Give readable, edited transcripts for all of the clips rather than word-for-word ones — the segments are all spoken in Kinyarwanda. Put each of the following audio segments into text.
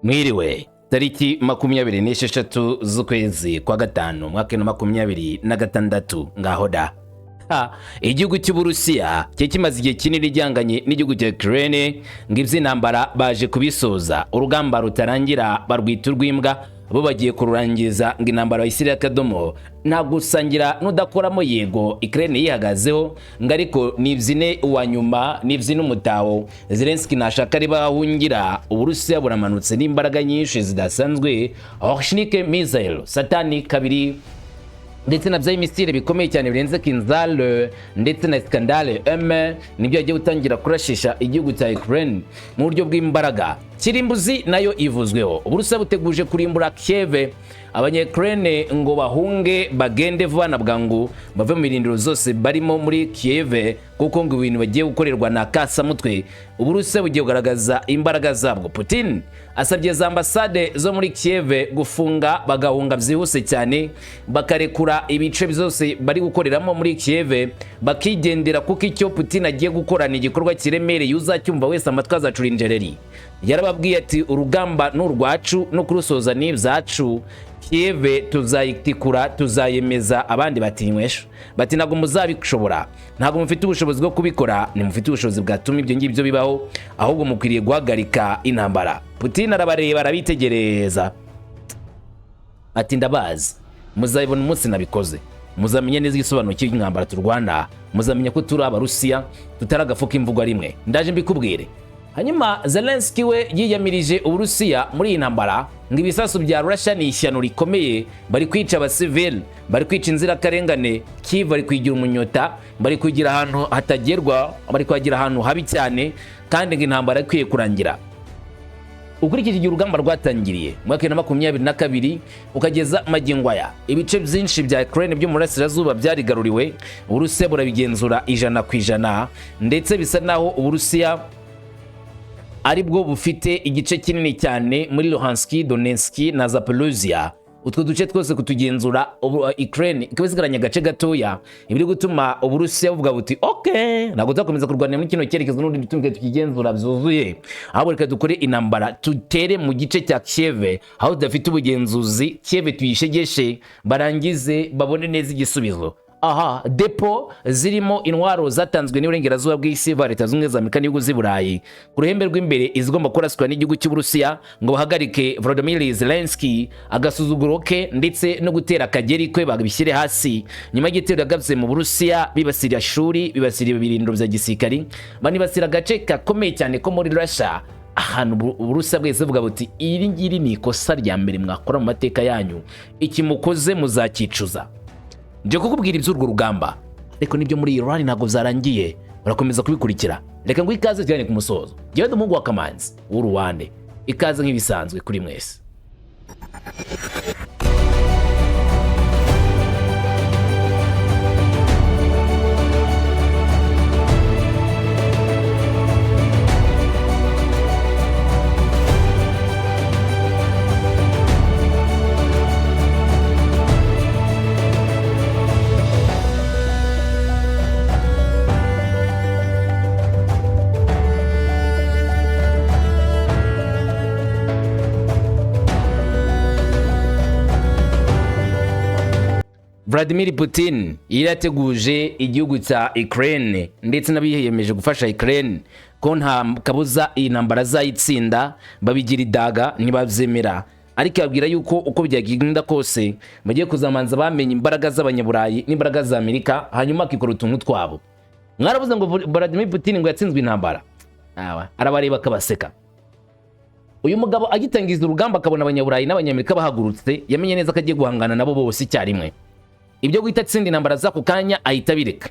Mwiriwe. Tariki 26 z'ukwezi kwa gatanu, umwaka wa 2026. Ngaho da! Ha, igihugu cy'Uburusiya cyari kimaze igihe kinini gihanganye n'igihugu cya Ukraine, ngo iby'intambara baje kubisoza. Urugamba rutarangira barwita urw'imbwa, bo bagiye kururangiza, ngo intambara bayishyiriye akadomo, nta gusangira n'udakoramo. Yego, Ukraine yihagazeho ngo ariko nibyine uwa nyuma, nibyine umutaho. Zelensky nashaka ari bahungira. Uburusiya buramanutse n'imbaraga nyinshi zidasanzwe, Oreshnik missile, Satani kabiri, ndetse na bya missile bikomeye cyane birenze Kinzhal ndetse na Iskander M, nibyo yagiye gutangira kurashisha igihugu cya Ukraine mu buryo bw'imbaraga. Kirimbuzi nayo ivuzweho. Uburusiya buteguje kurimbura Kiev, Abanya-Ukraine ngo bahunge, bagende vuba na bwangu, bave mu birindiro zose barimo muri Kiev, kuko ngo ibintu bagiye gukorerwa na kasamutwe. Uburusiya bugiye kugaragaza imbaraga zabwo. Putin asabye za ambasade zo muri Kiev gufunga, bagahunga byihuse cyane, bakarekura ibice byose bari gukoreramo muri Kiev, bakigendera, kuko icyo Putin agiye gukora ni igikorwa kiremereye, uzacyumva wese amatwi azacura injereri. Yarababwiye ati: "Urugamba ni urwacu, no kurusoza ni ibyacu. Kiev tuzayitikura, tuzayemeza." Abandi batinywesha bati: "Ntabwo muzabishobora, ntabwo mufite ubushobozi bwo kubikora, ntimufite ubushobozi bwatuma ibyo ngibyo bibaho, ahubwo mukwiriye guhagarika intambara." Putin arabareba, arabitegereza, ati: "Ndabazi, muzabibona umunsi nabikoze, muzamenya neza igisobanuro cy'intambara turwana, muzamenya ko turi Abarusiya, tutari agafu k'imvugo rimwe. Ndaje mbikubwire." Hanyuma Zelensky we yiyamirije Uburusiya muri iyi ntambara, ngo ibisasu bya Russia ni ishyano rikomeye, bari kwica abasivili, bari kwica inzirakarengane. Kiev bari kuyigira umunyota, bari kugira ahantu hatagerwa, bari kuhagira ahantu habi cyane, kandi ngo intambara ikwiye kurangira. Ukurikije igihe urugamba rwatangiriye mu mwaka wa 2022 ukageza magingo aya, ibice byinshi bya Ukraine byo mu burasirazuba byarigaruriwe, Uburusiya burabigenzura 100%, ndetse bisa naho Uburusiya aribwo bufite igice kinini cyane muri Luhansk, Donetsk na Zaporozhia. Utwo duce twose kutugenzura, ubu Ukraine ikaba isigaranye agace gatoya, ibiri gutuma Uburusiya buvuga buti: "Ok, ntabwo tuzakomeza kurwanira muri kino cyerekezo n'ubundi tumwe tukigenzura byuzuye, ahubwo reka dukore intambara, tutere mu gice cya Kiev aho tudafite ubugenzuzi, Kiev tuyishegeshe, barangize babone neza igisubizo." Aha depo zirimo intwaro zatanzwe n'Iburengerazuba bw'isi ba Leta Zunze Ubumwe za Amerika n'ibihugu z'i Burayi ku ruhembe rw'imbere, izigomba kuraswa n'igihugu cy'Uburusiya ngo bahagarike Volodymyr Zelensky, agasuzuguro ke ndetse no gutera akageri kwe babishyire hasi, nyuma y'igitero yagabye mu Burusiya, bibasira ishuri, bibasira ibirindiro bya gisirikari, banibasira agace gakomeye cyane ko muri Russia, ahantu Uburusiya bwese buvuga buti: "Iri ngiri ni ikosa rya mbere mwakora mu mateka yanyu, iki mukoze muzakicuza." Nje kukubwira iby'urwo rugamba, ariko nibyo muri Iran ntabwo byarangiye, urakomeza kubikurikira. Reka ngo ikaze tujyane ku musozo. Njyewe ndi umuhungu wa Kamanzi w'Uruwande. Ikaze nk'ibisanzwe kuri mwese. Vladimir Putin yari yateguje igihugu cya Ukraine ndetse n'abiyemeje gufasha Ukraine ko nta kabuza iyi ntambara azayitsinda, babigira idaga, ntibabyemera, ariko yabwira yuko uko byagenda kose bagiye kuzamanza bamenya imbaraga z'Abanyaburayi n'imbaraga za Amerika, hanyuma akikora utuntu twabo. Mwarabuze ngo Vladimir Putin ngo yatsinzwe intambara. Awa, arabareba akabaseka. Uyu mugabo agitangiza urugamba, akabona Abanyaburayi n'Abanyamerika bahagurutse, yamenye neza ko agiye guhangana nabo bose icyarimwe. Ibyo guhita atsinda intambara z'ako kanya ahita abireka,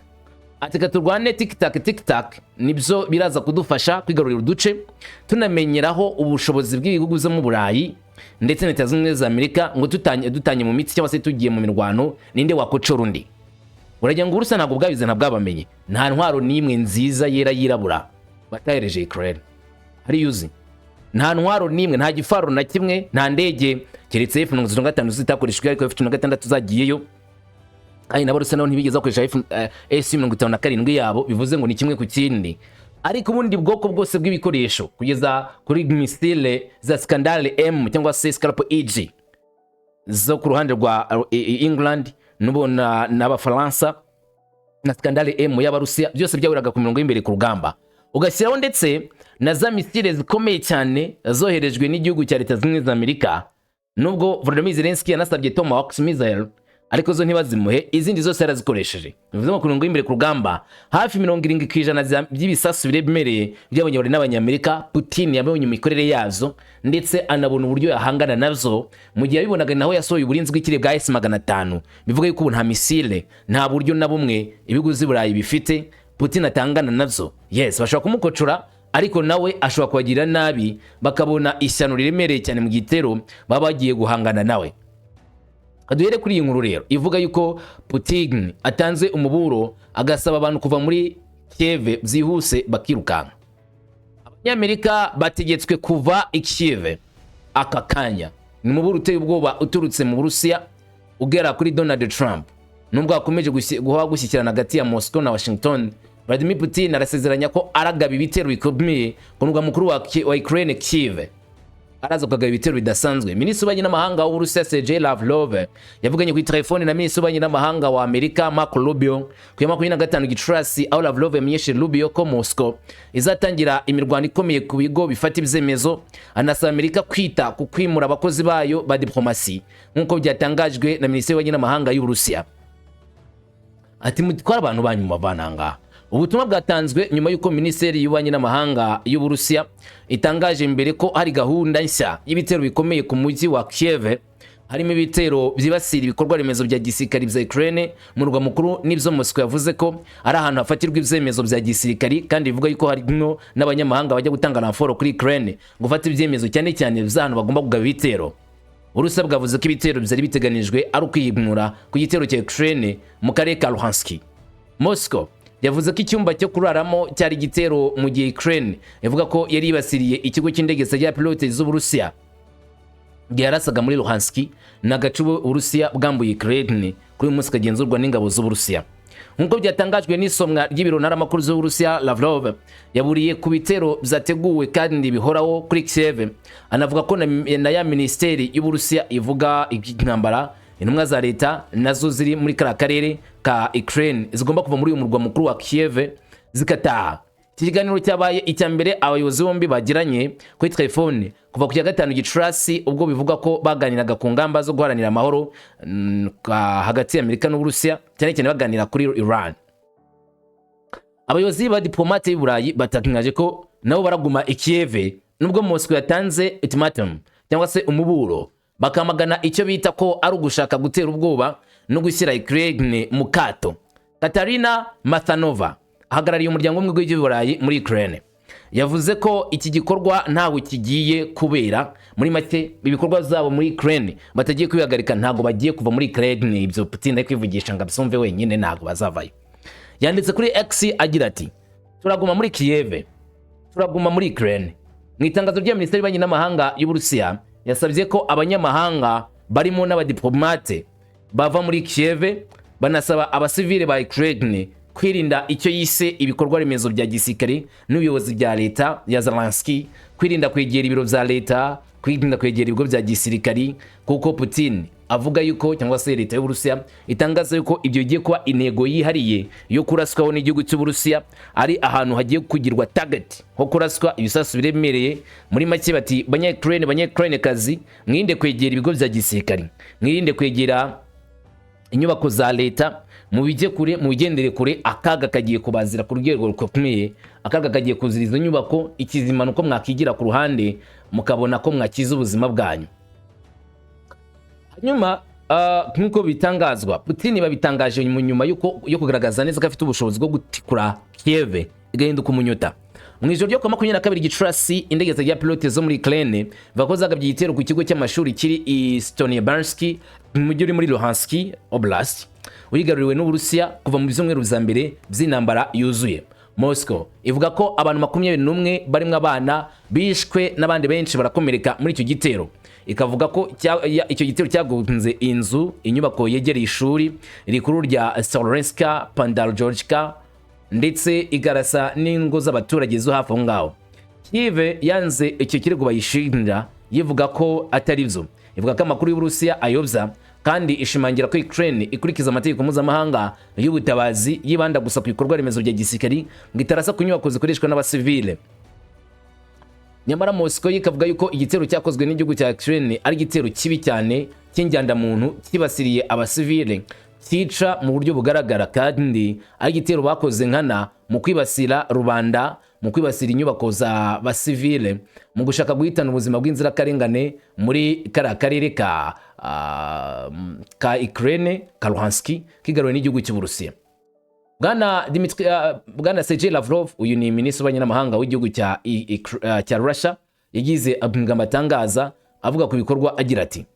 ati: "Reka turwane tic-tac tic-tac, nibyo biraza kudufasha kwigarurira uduce, tunamenyeraho ubushobozi bw'ibihugu byo mu Burayi ndetse na Leta Zunze Ubumwe za Amerika, ngo dutanye mu mitsi cyangwa se tugiye mu mirwano, ninde wakocora undi?" Uragira ngo Uburusiya ntabwo bwabize, ntabwabamenye? Nta ntwaro n'imwe nziza yera yirabura batahereje Ukraine hariyo uzi. Nta ntwaro n'imwe, nta gifaro na kimwe, nta ndege, keretse F-35 zitakoreshejwe, ariko F-16 zagiyeyo, kandi n'Abarusiya nabo ntibigeze bakoresha S-57 yabo, bivuze ngo ni kimwe ku kindi. Ariko ubundi bwoko bwose bw'ibikoresho, kugeza kuri misile za Iskander M cyangwa se Scalp EG zo ku ruhande rwa England n'ubona n'Abafaransa, na Iskander M y'Abarusiya, byose byahuriraga ku mirongo y'imbere ku rugamba. Ugashyiraho ndetse na za misile zikomeye cyane zoherejwe n'igihugu cya Leta Zunze Ubumwe za Amerika. Nubwo Volodymyr Zelensky yanasabye Tomahawk missile, ariko zo ntibazimuhe, izindi zose yarazikoresheje. Bivuze ngo ku mirongo y'imbere ku rugamba, hafi 70% by'ibisasu biremereye by'Abanyaburayi n'Abanyamerika, Putin yabonye imikorere yazo, ndetse anabona uburyo yahangana nazo. Mu gihe yabibonaga, naho yasohoye uburinzi bw'ikirere bwa S-500. Bivuga yuko ubu nta misile, nta buryo na bumwe ibihugu z'i Burayi bifite Putin atangana nabyo. Yes, bashobora kumukocora, ariko nawe ashobora kubagirira nabi, bakabona ishyano riremereye cyane mu gitero baba bagiye guhangana nawe. Duhere kuri iyi nkuru rero ivuga yuko Putin atanze umuburo, agasaba abantu kuva muri Kiev byihuse, bakirukanka. Abanyamerika bategetswe kuva i Kiev aka kanya. Ni umuburo uteye ubwoba uturutse mu Burusiya ugera kuri Donald Trump. Nubwo hakomeje guhora gushyikirana hagati ya Moscow na Washington, Vladimir Putin arasezeranya ko aragaba ibitero bikomeye ku murwa mukuru wa Ukraine, Kiev. Araza kugaba ibitero bidasanzwe. Minisitiri w'ububanyi n'amahanga w'Uburusiya, Sergei Lavrov, yavuganye kuri telefone na minisitiri w'ububanyi n'amahanga wa Amerika, Marco Rubio, ku ya 25 Gicurasi, aho Lavrov yamenyesheje Rubio ko Moscow izatangira imirwano ikomeye ku bigo bifata ibyemezo, anasaba Amerika kwita ku kwimura abakozi bayo ba diplomasi, nk'uko byatangajwe na minisitiri w'ububanyi n'amahanga y'Uburusiya. Ati: "Mutware abantu banyu mubavananga." Ubutumwa bwatanzwe nyuma y'uko Minisiteri y'Ububanyi n'Amahanga y'Uburusiya itangaje mbere ko hari gahunda nshya y'ibitero bikomeye ku mujyi wa Kiev, harimo ibitero byibasira ibikorwa remezo bya gisirikari bya Ukraine mu murwa mukuru, n'ibyo Moscow yavuze ko ari ahantu hafatirwa ibyemezo bya gisirikari, kandi bivuga yuko harimo n'abanyamahanga bajya gutanga renfort kuri Ukraine gufata ibyemezo, cyane cyane by'ahantu bagomba kugaba ibitero. Uburusiya bwavuze ko ibitero byari biteganijwe ari ukwihimura ku gitero cya Ukraine mu karere ka Luhansk. Moscow yavuze ko icyumba cyo kuraramo cyari igitero, mu gihe Ukraine ivuga ko yari yibasiriye ikigo cy'indege zitagira pilote z'Uburusiya igihe yarasaga muri Luhansk. Ni agace Uburusiya bwambuye Ukraine, kuri uyu munsi kagenzurwa n'ingabo z'Uburusiya, nk'uko byatangajwe n'isomwa ry'ibiro ntaramakuru z'Uburusiya. Lavrov yaburiye ku bitero byateguwe kandi bihoraho kuri Kiev, anavuga ko na ya minisiteri y'Uburusiya ivuga iby'intambara, intumwa za leta nazo ziri muri kariya karere ka Ukraine, zigomba kuva muri uyu murwa mukuru wa Kiev zigataha. Iki kiganiro cyabaye icya mbere abayobozi bombi bagiranye kuri telefone kuva ku ya 5 Gicurasi, ubwo bivugwa ko baganiraga ku ngamba zo guharanira amahoro hagati ya Amerika n'Uburusiya, cyane cyane baganira kuri Iran. Abayobozi ba diplomate b'i Burayi batangaje ko nabo baraguma i Kiev, nubwo Moscow yatanze ultimatum cyangwa se umuburo, bakamagana icyo bita ko ari ugushaka gutera ubwoba no gushyira Ukraine mu kato. Katarina Mathanova, ahagarariye umuryango w'ubumwe bw'Iburayi muri Ukraine, yavuze ko iki gikorwa ntawe kigiye kubera. Muri make, ibikorwa zabo muri Ukraine batagiye kwihagarika, ntabwo bagiye kuva muri Ukraine. Ibyo Putin ari kwivugisha ngo abyumve wenyine, ntabwo bazavayo. Yanditse kuri X agira ati: "Turaguma muri Kiev, turaguma muri Ukraine." Mu itangazo rya Minisiteri y'Ububanyi n'Amahanga y'Uburusiya, yasabye ko abanyamahanga barimo n'abadiplomate bava muri Kiev, banasaba abasivile ba Ukraine kwirinda icyo yise ibikorwa remezo bya gisirikare n'ubuyobozi bya leta ya Zelensky, kwirinda kwegera ibiro bya leta, kwirinda kwegera ibigo bya gisirikari, kuko Putin avuga yuko, cyangwa se leta y'Uburusiya itangaza yuko ibyo bigiye kuba intego yihariye yo kuraswaho n'igihugu cy'Uburusiya, ari ahantu hagiye kugirwa target ho kuraswa ibisasu biremereye. Muri make bati: "Banya-Ukraine, banya-Ukraine kazi, mwirinde kwegera ibigo bya gisirikari, mwirinde kwegera inyubako za leta, mubijye kure, mubigendere kure. Akaga kagiye kubazira ku rwego rukomeye, akaga kagiye kuzira izo nyubako. Ikizima ni uko mwakigira ku ruhande, mukabona ko mwakiza ubuzima bwanyu." Hanyuma nk'uko bitangazwa, Putin babitangaje mu nyuma yo kugaragaza neza ko afite ubushobozi bwo gutikura Kiev igahinduka umunyota. Mu ijoro ryo ku wa 22 Gicurasi, indege zitagira pilote zo muri Ukraine bivuga ko zagabye igitero ku kigo cy'amashuri kiri i Stoniabansk, mu mujyi uri muri Luhansk Oblast wigaruriwe n'Uburusiya kuva mu byumweru bya mbere by'intambara yuzuye. Moscow ivuga ko abantu 21 barimo abana bishwe n'abandi benshi barakomereka muri icyo gitero, ikavuga ko icyo gitero cyagunze inzu, inyubako yegereye ishuri rikuru rya Sorenska Pandaljorka. ndetse ikarasa n'ingo z'abaturage zo hafi aho ngaho. Kiev yanze icyo kirego bayishinja, yivuga ko atari byo, ivuga ko amakuru y'Uburusiya ayobya, kandi ishimangira ko Ukraine ikurikiza amategeko mpuzamahanga y'ubutabazi, yibanda gusa ku bikorwa remezo bya gisirikari, ngo itarasa ku nyubako zikoreshwa n'abasivile. Nyamara Moscow ikavuga yuko igitero cyakozwe n'igihugu cya Ukraine ari igitero kibi cyane cy'injyandamuntu, cyibasiriye abasivile, cyica mu buryo bugaragara, kandi ari igitero bakoze nkana mu kwibasira rubanda, mu kwibasira inyubako za basivile, mu gushaka guhitana ubuzima bw'inzirakarengane muri kariya karere ka Ukraine ka Luhansk kigaruwe n'igihugu cy'Uburusiya. Bwana Sergei Lavrov, uyu ni minisitiri w'ububanyi n'amahanga w'igihugu cya Russia, yagize amagambo atangaza avuga ku bikorwa, agira ati: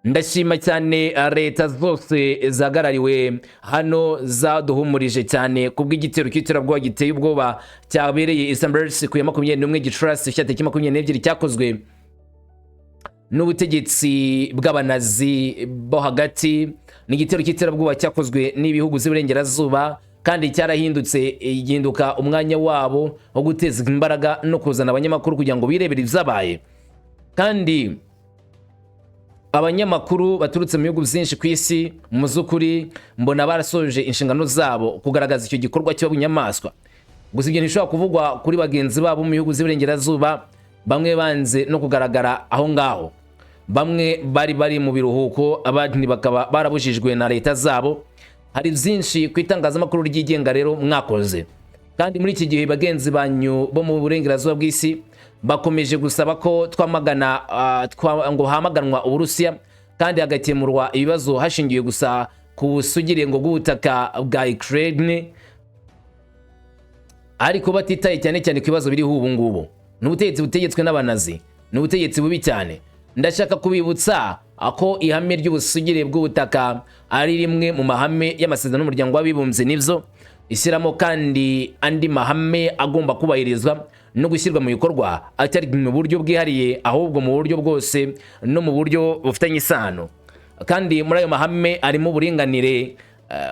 "Ndashima cyane leta zose zahagarariwe hano zaduhumurije cyane kubw'igitero cy'iterabwoba giteye ubwoba cyabereye Istanbul ku ya 21 Gicurasi cya tariki 22, cyakozwe n'ubutegetsi bw'abanazi bo hagati. Ni igitero cy'iterabwoba cyakozwe n'ibihugu z'iburengerazuba, kandi cyarahindutse gihinduka umwanya wabo wo guteza imbaraga no kuzana abanyamakuru kugira ngo birebere ibyabaye. Kandi abanyamakuru baturutse mu bihugu byinshi ku isi, mu z'ukuri mbona barasoje inshingano zabo kugaragaza icyo gikorwa cy'ubunyamaswa. Gusa ibyo ntibishobora kuvugwa kuri bagenzi babo mu bihugu by'iburengerazuba. Bamwe banze no kugaragara aho ngaho, bamwe bari bari mu biruhuko, abandi bakaba barabujijwe na leta zabo. Hari byinshi ku itangazamakuru ryigenga rero mwakoze, kandi muri iki gihe bagenzi banyu bo mu burengerazuba bw'isi bakomeje gusaba ko twamagana ngo hamaganwa Uburusiya kandi hagakemurwa ibibazo hashingiwe gusa ku busugire ngo bw'ubutaka bwa Ukraine, ariko batitaye cyane cyane ku bibazo biriho ubu ngubu. Ni ubutegetsi butegetswe n'abanazi, ni ubutegetsi bubi cyane. Ndashaka kubibutsa ko ihame ry'ubusugire bw'ubutaka ari rimwe mu mahame y'amasezerano y'Umuryango w'Abibumbye. Nibyo ishyiramo kandi andi mahame agomba kubahirizwa no gushyirwa mu bikorwa, atari mu buryo bwihariye, ahubwo mu buryo bwose no mu buryo bufitanye isano. Kandi muri ayo mahame harimo uburinganire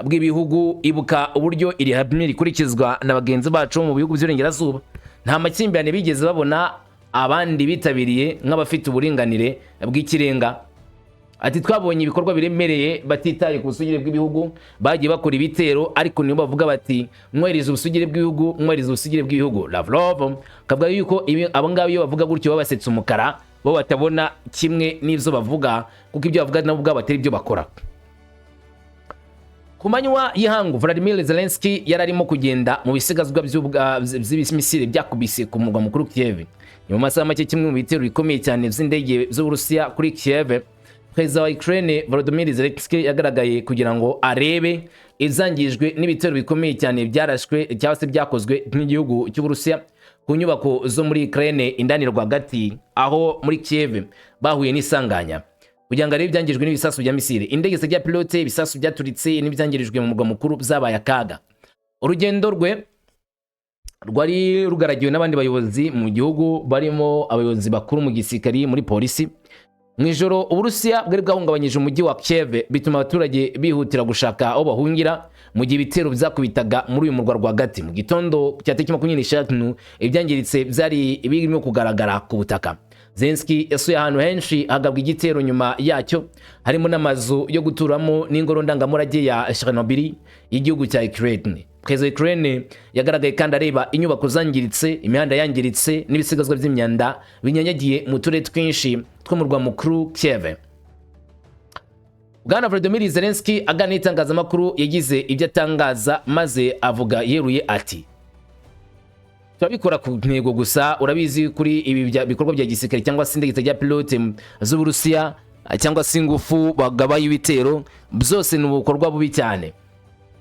bw'ibihugu. Ibuka uburyo iri hame rikurikizwa na bagenzi bacu mu bihugu by'Iburengerazuba. Nta makimbirane bigeze babona abandi bitabiriye nk'abafite uburinganire bw'ikirenga." Ati: "Twabonye ibikorwa biremereye batitaye ku busugire bw'ibihugu, bagiye bakora ibitero, ariko nibo bavuga bati 'mwubahirize ubusugire bw'ibihugu, mwubahirize ubusugire bw'ibihugu.'" Lavrov kavuga yuko abo ngabo iyo bavuga gutyo babasetsa umukara, bo batabona kimwe n'ibyo bavuga, kuko ibyo bavuga nabo ubwabo atari ibyo bakora. Ku manywa y'ihangu, Vladimir Zelensky yari arimo kugenda mu bisigazwa by'imisile byakubise ku murwa mukuru Kiev. Ni mu masaha make kimwe mu bitero bikomeye cyane by'indege z'Uburusiya kuri Kiev, Perezida wa Ukraine Volodymyr Zelensky yagaragaye kugira ngo arebe ibyangijwe n'ibitero bikomeye cyane byarashwe cyangwa se byakozwe n'igihugu cy'Uburusiya ku nyubako zo muri Ukraine indani rwagati, aho muri Kiev bahuye n'isanganya, kugira ngo arebe ibyangijwe n'ibisasu bya misile, indege zitagira pilote, ibisasu byaturitse n'ibyangirijwe mu murwa mukuru byabaye akaga. Urugendo rwe rwari rugaragiwe n'abandi bayobozi mu gihugu, barimo abayobozi bakuru mu gisirikari, muri polisi. Mu ijoro, Uburusiya bwari bwahungabanyije umujyi wa Kiev, bituma abaturage bihutira gushaka aho bahungira mu gihe ibitero byakubitaga muri uyu murwa rwagati. Mu gitondo cya tariki 25, ibyangiritse byari birimo kugaragara ku butaka. Zelensky yasuye ahantu henshi hagabwa igitero nyuma yacyo, harimo n'amazu yo guturamo n'ingoro ndangamurage ya Chernobyl y'igihugu cya Ukraine. Perezida wa Ukraine yagaragaye kandi areba inyubako zangiritse, imihanda yangiritse n'ibisigazwa by'imyanda binyanyagiye mu turere twinshi tw'umurwa mukuru Kiev. Bwana Volodymyr Zelensky aganira n'itangazamakuru yagize ibyo atangaza, maze avuga yeruye ati: "Turabikora ku ntego gusa, urabizi, kuri ibi bikorwa bya gisirikare cyangwa se indege zitagira pilote z'Uburusiya cyangwa se ingufu bagabaye ibitero, byose ni ubukorwa bubi cyane.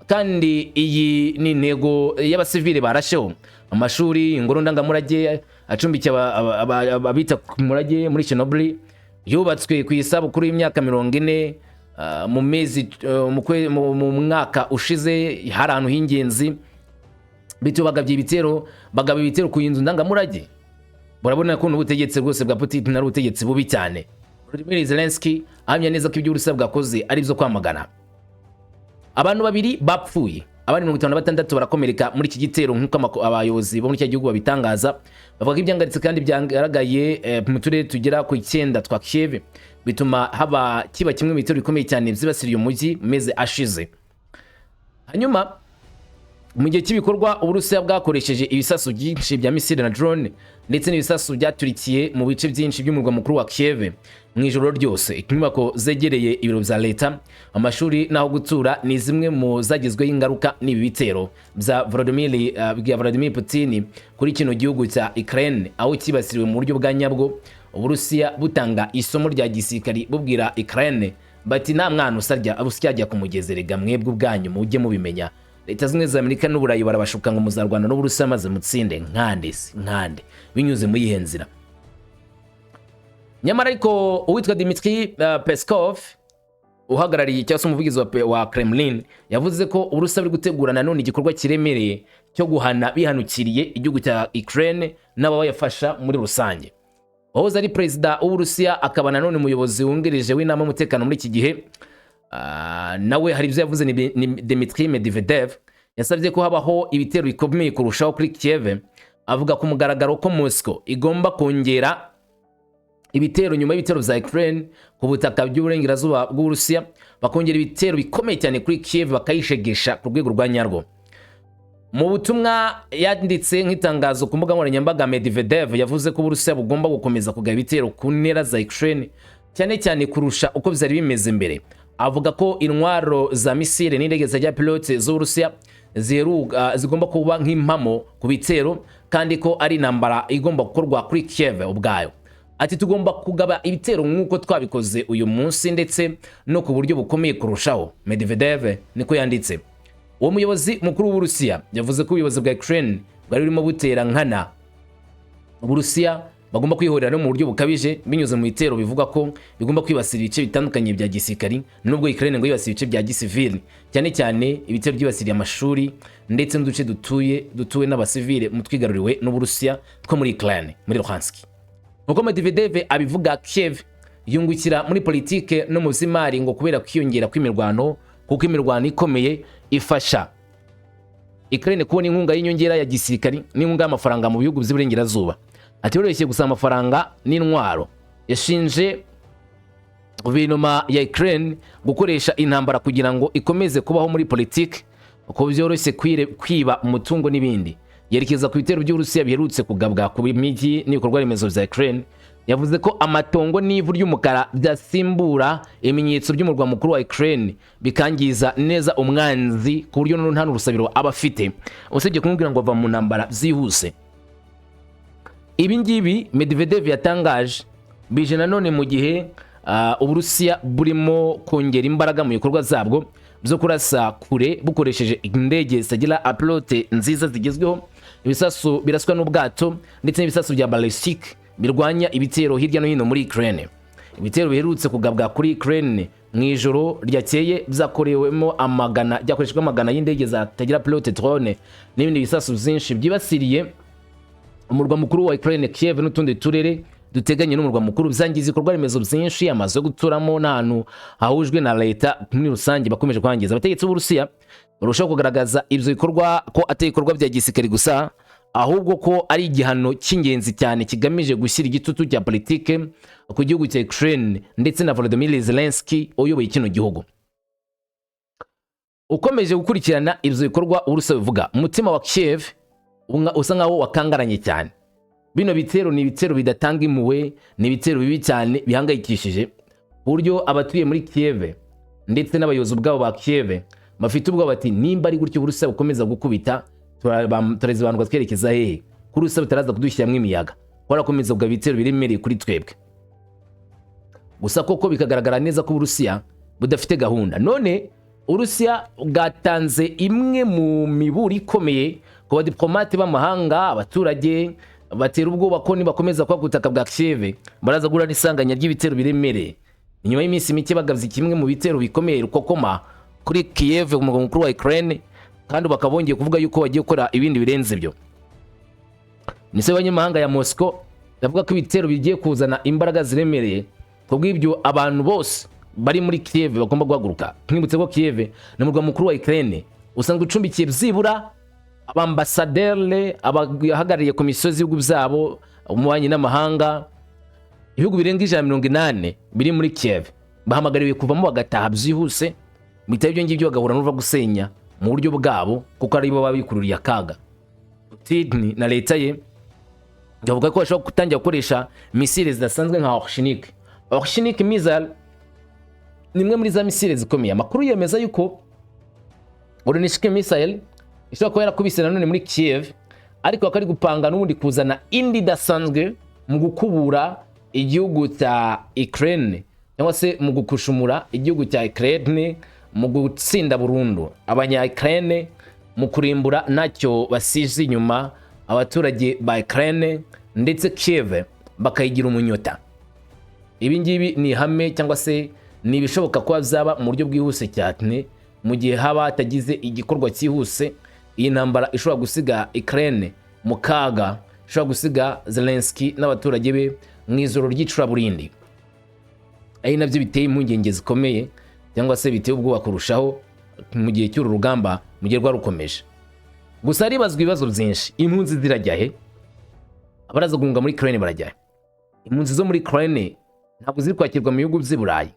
Kandi iyi ni intego y'abasivile barasheho: amashuri, ingoro ndangamurage acumbikiye abita ku murage muri Chernobyl, yubatswe ku isabukuru y'imyaka 40 mu mezi mu mwaka ushize. Hari ahantu h'ingenzi, bityo bagabye ibitero, bagaba ibitero ku nzu ndangamurage. Murabona ko n'ubutegetsi rwose bwa Putin ari ubutegetsi bubi cyane." Volodymyr Zelensky ahamya neza ko ibyo Uburusiya bwakoze ari ibyo kwamagana. Abantu babiri bapfuye, Abandi 56 barakomereka muri iki gitero, nk'uko abayobozi bo muri icyo gihugu babitangaza. Bavuga ko ibyangaritse kandi byagaragaye mu turere tugera ku 9 twa Kiev, bituma haba kiba kimwe mu bitero bikomeye cyane byibasiriye umujyi mu mezi ashize. Hanyuma mu gihe cy'ibikorwa, Uburusiya bwakoresheje ibisasu byinshi bya misile na drone, ndetse n'ibisasu byaturikiye mu bice byinshi by'umurwa mukuru wa Kiev mu ijoro ryose. Inyubako zegereye ibiro bya leta, amashuri n'aho gutura ni zimwe mu zagizweho ingaruka n'ibi bitero bya Vladimir Putin kuri kino gihugu cya Ukraine, aho cyibasiriwe mu buryo bwa nyabwo. Uburusiya butanga isomo rya gisirikari, bubwira Ukraine bati: "Nta mwana usarya usyajya ku mugezi, rega mwebwe ubwanyu mujye mubimenya." Leta Zimwe za Amerika n'Uburayi barabashuka ngo muzarwana n'Uburusiya maze mutsinde nkande si nkande, binyuze muri iyihe nzira? Nyamara ariko uwitwa Dmitry Peskov, uhagarariye cyangwa se umuvugizi wa Kremlin, yavuze ko Uburusiya buri gutegura nanone igikorwa kiremereye cyo guhana bihanukiriye igihugu cya Ukraine n'ababayafasha muri rusange. Wahoze ari perezida w'Uburusiya, akaba nanone umuyobozi wungirije w'inama y'umutekano muri iki gihe, nawe hari ibyo yavuze. Ni Dmitry Medvedev, yasabye ko habaho ibitero bikomeye kurushaho kuri Kiev, avuga ku mugaragaro ko Moscow igomba kongera ibitero nyuma y'ibitero bya Ukraine ku butaka by'uburengerazuba bw'Uburusiya, bakongera ibitero bikomeye cyane kuri Kiev, bakayishegesha ku rwego rwa nyarwo. Mu butumwa yanditse nk'itangazo ku mbuga nkoranyambaga, Medvedev yavuze ko Uburusiya bugomba gukomeza kugaba ibitero ku ntera za Ukraine, cyane cyane kurusha uko byari bimeze mbere. Avuga ko intwaro za misile n'indege zitagira pilote z'Uburusiya zigomba kuba nk'impamo ku bitero, kandi ko ari intambara igomba gukorwa kuri Kiev ubwayo. Ati: "Tugomba kugaba ibitero nk'uko twabikoze uyu munsi, ndetse no ku buryo bukomeye kurushaho," Medvedev niko yanditse. Uwo muyobozi mukuru w'Uburusiya yavuze ko ubuyobozi bwa Ukraine bwari burimo butera nkana Uburusiya, bagomba kwihorera no mu buryo bukabije binyuze mu bitero bivuga ko bigomba kwibasira ibice bitandukanye bya gisirikari, nubwo Ukraine ngo yibasira ibice bya gisivili, cyane cyane ibitero byibasiriye amashuri ndetse n'uduce dutuwe n'abasivile mu twigaruriwe n'Uburusiya two muri Ukraine, muri Luhansk. Nkuko Medvedev abivuga, Kiev yungukira muri politike no mu by'imari ngo kubera kwiyongera kw'imirwano, kuko imirwano ikomeye ifasha Ukraine kubona inkunga y'inyongera ya gisirikari n'inkunga y'amafaranga mu bihugu by'iburengerazuba. Ati: "Biroroshye gusaba amafaranga n'intwaro." Yashinje guverinoma ya Ukraine gukoresha intambara kugira ngo ikomeze kubaho muri politiki, uko byoroshye kwiba umutungo n'ibindi. Yerekeza ku bitero by'Uburusiya biherutse kugabwa ku mijyi n'ibikorwa remezo bya Ukraine, yavuze ko amatongo n'ivu ry'umukara byasimbura ibimenyetso by'umurwa mukuru wa Ukraine, bikangiza neza umwanzi ku buryo nta n'urusabiro aba afite usibye kumubwira ngo ava mu ntambara byihuse. Ibi ngibi Medvedev yatangaje bije nanone mu gihe Uburusiya burimo kongera imbaraga mu bikorwa zabwo byo kurasa kure, bukoresheje indege zitagira apilote nziza zigezweho, ibisasu biraswa n'ubwato, ndetse n'ibisasu bya ballistic birwanya ibitero hirya no hino muri Ukraine. Ibitero biherutse kugabwa kuri Ukraine mu ijoro ryakeye byakorewemo amagana, byakoreshejwe amagana y'indege zitagira pilote, drone n'ibindi bisasu byinshi, byibasiriye umurwa mukuru wa Ukraine Kiev n'utundi turere duteganye n'umurwa mukuru, byangiza ibikorwa remezo byinshi, amazu yo guturamo n'ahantu hahujwe na leta muri rusange bakomeje kwangiza. Abategetsi b'Uburusiya barushaho kugaragaza ibyo bikorwa ko atari ibikorwa bya gisirikare gusa, ahubwo ko ari igihano cy'ingenzi cyane kigamije gushyira igitutu cya politike ku gihugu cya Ukraine ndetse na Volodymyr Zelensky uyoboye kino gihugu. Ukomeje gukurikirana ibyo bikorwa Uburusiya bivuga, umutima wa Kiev usa nkaho wakangaranye cyane. Bino bitero ni ibitero bidatanga impuhwe, ni ibitero bibi cyane bihangayikishije, ku buryo abatuye muri Kiev ndetse n'abayobozi ubwabo ba Kiev bafite ubwoba, bati: "Nimba ari gutyo Uburusiya bukomeza gukubita, turazibandwa twerekeza hehe? Ko Uburusiya butaraza kudushyiramo imiyaga, ko barakomeza kugaba ibitero biremereye kuri twebwe?" Gusa koko bikagaragara neza ko Uburusiya budafite gahunda. None Uburusiya bwatanze imwe mu miburo ikomeye ku badiplomate b'amahanga, abaturage, batera ubwoba ko nibakomeza kuba ku butaka bwa Kiev baraza guhura n'isanganya ry'ibitero biremereye. Nyuma y'iminsi mike bagabye kimwe mu bitero bikomeye rukokoma kuri Kiev, umurwa mukuru wa Ukraine, kandi bakaba bongeye kuvuga yuko bagiye gukora ibindi birenze ibyo. Minisiteri y'abanyamahanga ya Moscow yavuga ko ibitero bigiye kuzana imbaraga ziremereye, kubw'ibyo abantu bose bari muri Kiev bagomba guhaguruka. Mwibutse ko Kiev ni umurwa mukuru wa Ukraine, Usanzwe ucumbikiye byibura abambasaderi, abahagarariye komisiyo z'ibihugu byabo, umubanyi n'amahanga. Ibihugu birenga 180 biri muri Kiev bahamagariwe kuvamo bagataha byihuse. Bitari ibyo ngibyo, bagahura n'uruva gusenya mu buryo bwabo, kuko aribo baba bikururiye akaga. Putin na leta ye bavuga ko bashobora gutangira gukoresha misile zidasanzwe nka Oreshnik. Oreshnik missile ni imwe muri za misile zikomeye. Amakuru yemeza yuko Oreshnik missile ishobora kuba yarakubise nanone muri Kiev, ariko bakaba bari gupanga n'ubundi kuzana indi idasanzwe mu gukubura igihugu cya Ukraine, cyangwa se mu gukushumura igihugu cya Ukraine, mu gutsinda burundu abanya Ukraine, mu kurimbura ntacyo basize inyuma abaturage ba Ukraine, ndetse Kiev bakayigira umunyota. Ibi ngibi ni ihame, cyangwa se ni ibishoboka kuba byaba mu buryo bwihuse cyane. Mu gihe haba hatagize igikorwa cyihuse, iyi ntambara ishobora gusiga Ukraine mu kaga, ishobora gusiga Zelensky n'abaturage be mu ijoro ry'icuraburindi, ari nabyo biteye impungenge zikomeye, cyangwa se biteye ubwoba kurushaho mu gihe cy'uru rugamba, mu gihe rwari rukomeje. Gusa haribazwa ibibazo byinshi: impunzi zirajya he? Abaraza guhunga muri Ukraine barajya he? Impunzi zo muri Ukraine ntabwo ziri kwakirwa mu bihugu by'i Burayi.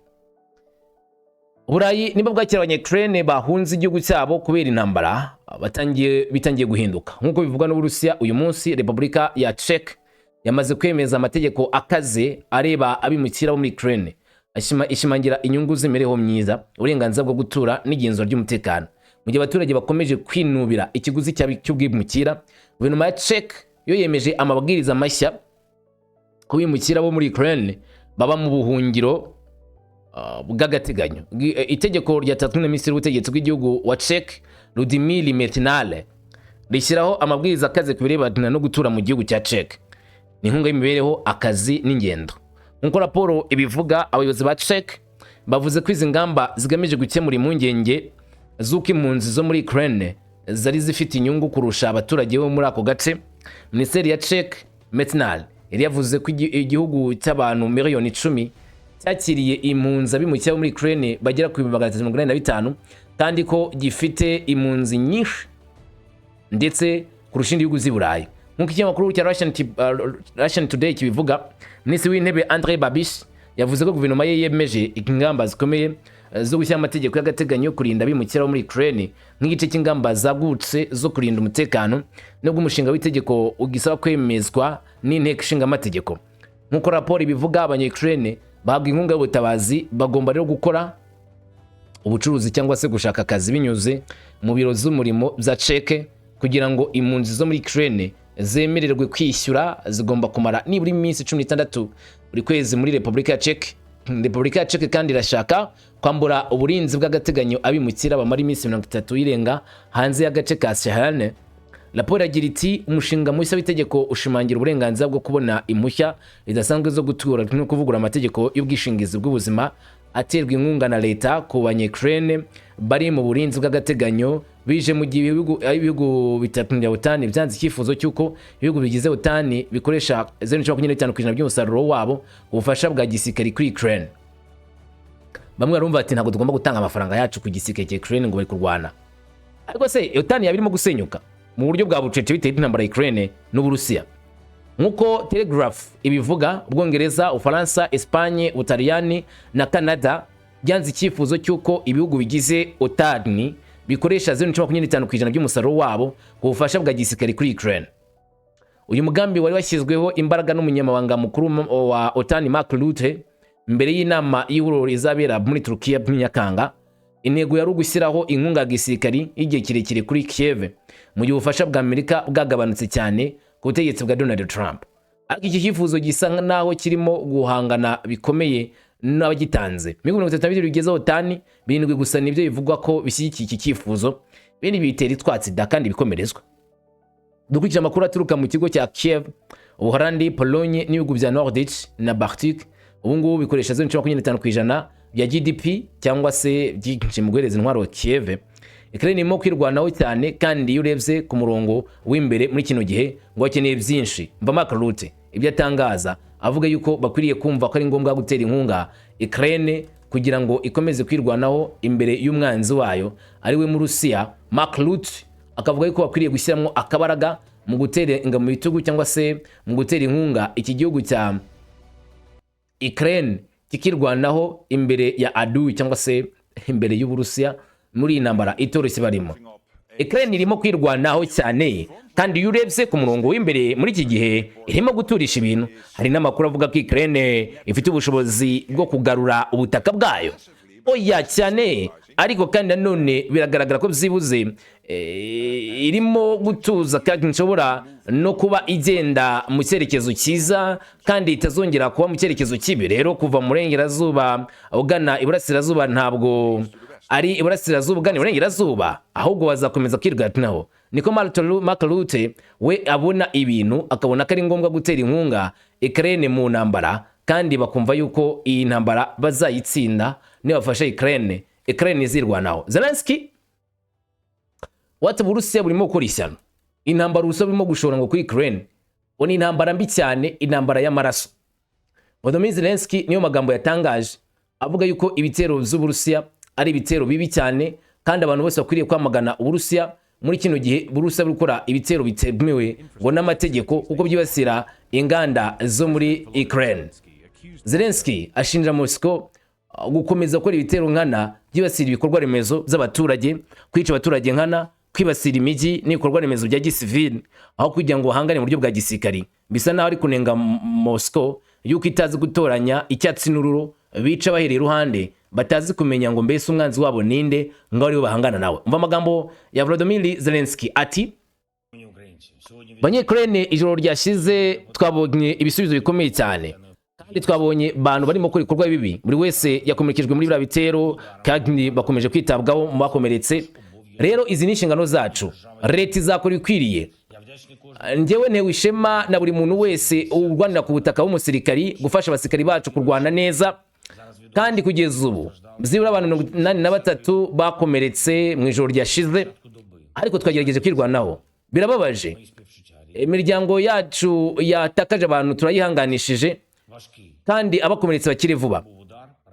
Uburayi niba bwakira Abanya-Ukraine bahunze igihugu cyabo kubera intambara, bitangiye guhinduka nk'uko bivugwa n'Uburusiya. Uyu munsi Repubulika ya Czech yamaze kwemeza amategeko akaze areba abimukira bo muri Ukraine, ishimangira inyungu z'imibereho myiza, uburenganzira bwo gutura n'igenzura ry'umutekano. Mu gihe abaturage bakomeje kwinubira ikiguzi cy'ubwimukira, guverinoma ya Czech yo yemeje amabwiriza mashya ku bimukira bo muri Ukraine baba mu buhungiro bw'agateganyo. Itegeko ryatanzwe na Minisitiri w'Ubutegetsi bw'igihugu wa Czech, Lubomír Metnar, rishyiraho amabwiriza akaze ku birebana no gutura mu gihugu cya Czech, ni inkunga y'imibereho, akazi n'ingendo. Nk'uko raporo ibivuga, abayobozi ba Czech bavuze ko izi ngamba zigamije gukemura impungenge z'uko impunzi zo muri Ukraine zari zifite inyungu kurusha abaturage bo muri ako gace. Minisiteri ya Czech, Metnar, yari yavuze ko igihugu cy'abantu miliyoni 10 cyakiriye impunzi, abimukira bo muri Ukraine bagera ku 385,000, kandi ko gifite impunzi nyinshi ndetse kurusha ibindi bihugu z'i Burayi. Nk'uko ikinyamakuru cya Russian Today kibivuga, Minisitiri w'Intebe Andrei Babiš yavuze ko guverinoma ye yemeje ingamba zikomeye zo gushyira amategeko y'agateganyo yo kurinda abimukira bo muri Ukraine, nk'igice cy'ingamba zagutse zo kurinda umutekano, nubwo umushinga w'itegeko ugisaba kwemezwa n'inteko ishinga amategeko. Nk'uko raporo ibivuga, Abanya-Ukraine bahabwa inkunga y'ubutabazi bagomba rero gukora ubucuruzi cyangwa se gushaka akazi binyuze mu biro z'umurimo bya Czech. Kugira ngo impunzi zo muri Ukraine zemererwe kwishyura, zigomba kumara nibura iminsi 16 buri kwezi muri Repubulika ya Czech. Repubulika ya Czech kandi irashaka kwambura uburinzi bw'agateganyo abimukira bamara iminsi 30 irenga hanze y'agace ka Schengen. Raporo iragira iti: "Umushinga mushya w'itegeko ushimangira uburenganzira bwo kubona impushya zidasanzwe zo gutura no kuvugurura amategeko y'ubwishingizi bw'ubuzima aterwa inkunga na leta ku Banya-Ukraine bari mu burinzi bw'agateganyo." Bije mu gihe ibihugu bitatu bya OTAN byanze icyifuzo cy'uko ibihugu bigize OTAN bikoresha 0.25% by'umusaruro wabo ubufasha bwa gisirikari kuri Ukraine. Bamwe barumva bati: "Ntabwo tugomba gutanga amafaranga yacu ku gisirikare cya Ukraine ngo bari kurwana." Ariko se OTAN yaba irimo gusenyuka mu buryo bwa bucece bitewe n'intambara ya Ukraine n'Uburusiya? Nk'uko Telegraph ibivuga, Ubwongereza, Ubufaransa, Espagne, Ubutaliyani na Canada byanze icyifuzo cy'uko ibihugu bigize OTAN bikoresha 0.25% by'umusaruro wabo ku bufasha bwa gisirikare kuri Ukraine. Uyu mugambi wari washyizweho imbaraga n'umunyamabanga mukuru wa OTAN, Mark Rutte, mbere y'inama y'ihuriro izabera muri Turukiya muri Nyakanga. Intego yari ugushyiraho inkunga ya gisirikari y'igihe kirekire kuri Kiev, mu gihe ubufasha bwa Amerika bwagabanutse cyane ku butegetsi bwa Donald Trump. Ariko iki cyifuzo gisa naho kirimo guhangana bikomeye n'abagitanze. Ibihugu 32 bigize OTAN, birindwi gusa nibyo bivugwa ko bishyigikiye iki cyifuzo, ibindi bitera itwatsi da kandi bikomerezwa. Dukurikije amakuru aturuka mu kigo cya Kiev, Ubuholandi, Pologne n'ibihugu bya Nordic na Baltic ubu ngubu bikoresha 0.25% bya GDP, cyangwa se byinshi, mu guhereza intwaro Kiev. Ukraine irimo kwirwanaho cyane, kandi iyo urebye ku murongo w'imbere muri kino gihe ngo bakeneye byinshi. Mva Mark Rutte ibyo atangaza, avuga yuko bakwiriye kumva ko ari ngombwa gutera inkunga Ukraine Kugira ngo ikomeze kwirwanaho imbere y'umwanzi wayo, ari we Murusiya. Mark Rutte akavuga yuko bakwiriye gushyiramo akabaraga mu gutera ingabo mu bitugu cyangwa se mu gutera inkunga iki gihugu cya Ukraine kikirwanaho imbere ya adui cyangwa se imbere y'Uburusiya muri iyi ntambara itoroshye barimo. Ukraine irimo kwirwanaho cyane, kandi iyo urebye ku murongo w'imbere muri iki gihe irimo guturisha ibintu. Hari n'amakuru avuga ko Ukraine ifite ubushobozi bwo kugarura ubutaka bwayo. Oya cyane, ariko kandi nanone biragaragara ko byibuze irimo gutuza kandi nshobora no kuba igenda mu cyerekezo cyiza kandi itazongera kuba mu cyerekezo kibi. Rero kuva mu burengerazuba ugana iburasirazuba ntabwo ari iburasirazuba ugana iburengerazuba, ahubwo bazakomeza kwirwanaho. Niko Mark Rutte we abona ibintu, akabona ko ari ngombwa gutera inkunga Ukraine mu ntambara, kandi bakumva yuko iyi ntambara bazayitsinda nibafasha Ukraine, Ukraine izirwanaho. Zelensky wati Uburusiya burimo gukora ishyano. Intambara Uburusiya burimo gushora ngo kuri Ukraine ngo ni intambara mbi cyane, intambara y'amaraso. Volodymyr Zelensky niyo magambo yatangaje, avuga yuko ibitero by'Uburusiya ari ibitero bibi cyane, kandi abantu bose bakwiriye kwamagana Uburusiya muri kino gihe Uburusiya buri gukora ibitero bitemewe ngo n'amategeko, kuko byibasira inganda zo muri Ukraine. Zelensky ashinja Moscow gukomeza gukora ibitero nkana byibasira ibikorwa remezo by'abaturage, kwica abaturage nkana, kwibasira imijyi n'ibikorwa remezo bya gisivili aho kugira ngo bahangane mu buryo bwa gisirikari. Bisa naho ari kunenga Moscow yuko itazi gutoranya icyatsi n'ururo, bica bahereye iruhande, batazi kumenya ngo mbese umwanzi wabo ninde ngo ariwe bahangana nawe. Umva amagambo ya Volodymyr Zelensky ati: "Banyekirene, ijoro ryashize twabonye ibisubizo bikomeye cyane, kandi twabonye abantu barimo gukora ibikorwa bibi. Buri wese yakomerekejwe muri biriya bitero, kandi bakomeje kwitabwaho mu bakomeretse. Rero izi ni inshingano zacu, leta izakora ibikwiriye. Njyewe ntewe ishema na buri muntu wese urwanira ku butaka w'umusirikari, gufasha abasirikari bacu kurwana neza. Kandi kugeza ubu byibura abantu 83 bakomeretse mu ijoro ryashize, ariko twagerageje kwirwanaho. Birababaje, imiryango yacu yatakaje abantu turayihanganishije, kandi abakomeretse bakire vuba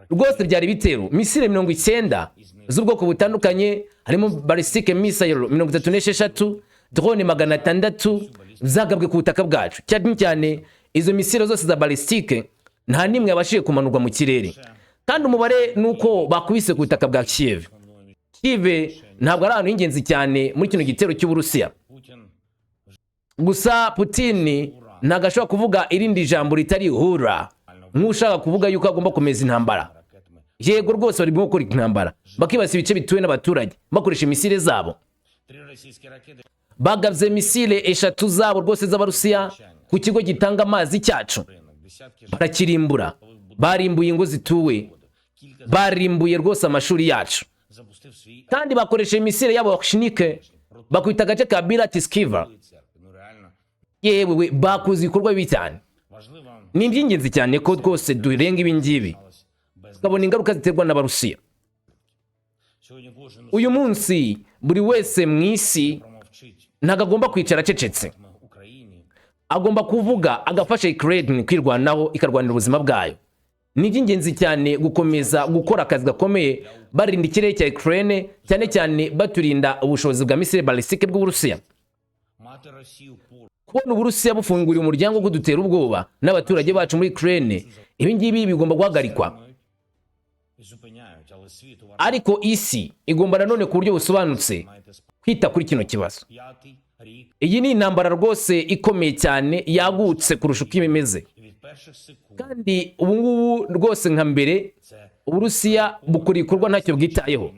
rwose. Byari ibitero misile 90 z'ubwoko butandukanye, harimo ballistic missile 36, drone 600 zagabwe ku butaka bwacu. Cyane cyane izo misile zose za ballistic nta n'imwe yabashije kumanurwa mu kirere, kandi umubare ni uko bakubise ku butaka bwa Kiev. Kiev ntabwo ari ahantu h'ingenzi cyane muri kino gitero cy'Uburusiya. Gusa Putin ntabwo ashobora kuvuga irindi jambo ritari hura, nk'ushaka kuvuga yuko agomba komeza intambara. Yego rwose, barimo gukora intambara, bakibasira ibice bituwe n'abaturage bakoresha misile zabo. Bagabye misile eshatu zabo rwose z'Abarusiya ku kigo gitanga amazi cyacu, barakirimbura. Barimbuye ingo zituwe, barimbuye rwose amashuri yacu, kandi bakoresheje misile yabo Oreshnik, bakubita agace ka Bila Tserkva. Yewe we, bakoze ibikorwa bibi cyane. Ni iby'ingenzi cyane ko rwose durenga ibi ngibi, tukabona ingaruka ziterwa n'Abarusiya. Uyu munsi buri wese mu isi ntabwo agomba kwicara acecetse, agomba kuvuga, agafasha Ukraine kwirwanaho, ikarwanira ubuzima bwayo. Ni iby'ingenzi cyane gukomeza gukora akazi gakomeye barinda ikirere cya Ukraine, cyane cyane baturinda ubushobozi bwa misile ballistique bw'Uburusiya. Kubona Uburusiya bufunguriye umuryango wo kudutera ubwoba n'abaturage bacu muri Ukraine, ibi ngibi bigomba guhagarikwa. Ariko isi igomba nanone ku buryo busobanutse kwita kuri kino kibazo. Iyi ni intambara rwose ikomeye cyane, yagutse kurusha uko imeze, kandi ubu ngubu rwose nka mbere Uburusiya bukora ibikorwa ntacyo bwitayeho.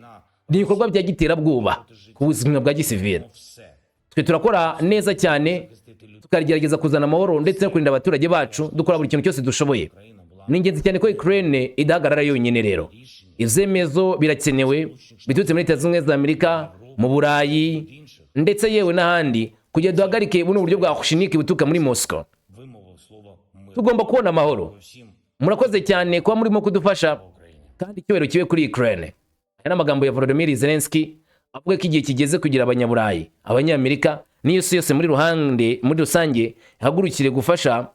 Ni ibikorwa bya giterabwoba ku buzima bwa gisivile. Twe turakora neza cyane, tukagerageza kuzana amahoro ndetse no kurinda abaturage bacu, dukora buri kintu cyose dushoboye. Ni ingenzi cyane ko Ukraine idahagarara yonyine. Rero ibyemezo birakenewe biturutse muri Leta Zunze Ubumwe za Amerika, mu Burayi ndetse yewe n'ahandi, kugira duhagarike buno buryo bwa Oreshnik buturuka muri Moscow. Tugomba kubona amahoro. Murakoze cyane kuba murimo kudufasha, kandi icyubahiro kibe kuri Ukraine." Aya ni amagambo ya Volodymyr Zelensky, avuga ko igihe kigeze kugira Abanyaburayi, Abanyamerika n'isi yose muri rusange ihagurukire gufasha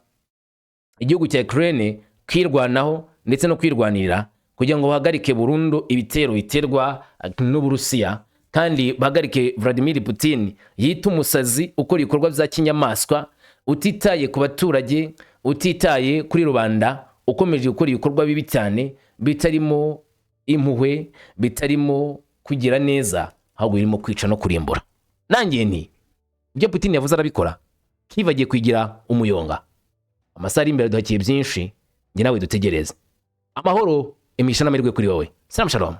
igihugu cya Ukraine kwirwanaho ndetse no kwirwanirira, kugira ngo bahagarike burundu ibitero biterwa n'Uburusiya, kandi bahagarike Vladimir Putin yita umusazi ukora ibikorwa bya kinyamaswa, utitaye ku baturage, utitaye kuri rubanda, ukomeje gukora ibikorwa bibi cyane bitarimo impuhwe, bitarimo kugira neza, ahubwo birimo kwica no kurimbura. Nanjye nti ibyo Putin yavuze arabikora. Kyiv agiye kwigira umuyonga. Amasaha ari imbere duhakiye byinshi. Njye nawe dutegereze. Amahoro, imigisha n'amahirwe kuri wowe. Salam shalom.